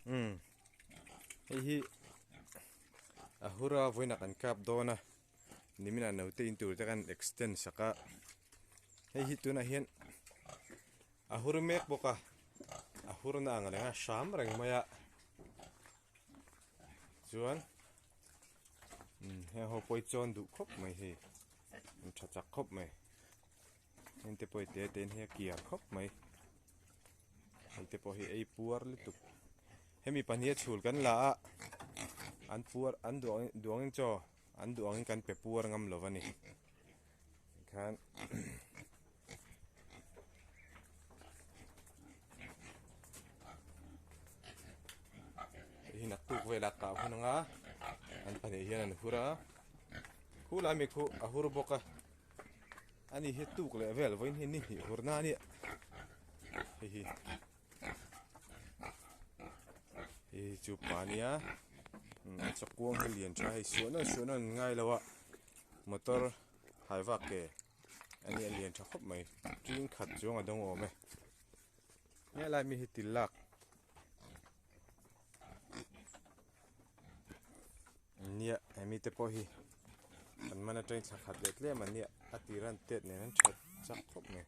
Umm hei hi a hur a vawiinah kan kap dawn a niminah naute in tur te khan extend sak a hei hi tunah hian a hur mek bawk a a hur na ang reng a hram reng mai a chuan umm heng ho pawh hi chawn duh khawp mai hei an tha chak khawp mai. Heng te pawh hi te te in hei a kiar khawp mai hei te pawh hi ei puar lutuk hemi pahnih a chhul kan la a an puar an duh ang duh angin chaw an duh angin kan pe puar ngam lo a ni tikhan hei hi naktuk velah kah hun anga an pahnih hian an hur a khu lai mi khu a hur bawk a. Ani hi tuk leh vel vawiin hi ni hnih hur na a nia hei hi hei hi chu pa ania a chawkuang hi lian tha hei suah nawn suah nawn ngai lo a motor hai vak ke ani a lian tha khawp mai ṭing khat chuang a dawng awm e helai mi hi til lak. Nia hemi te pawh hi an man atangin thla khat leh tlem an nia a tir an tet nen an that chak khawp mai.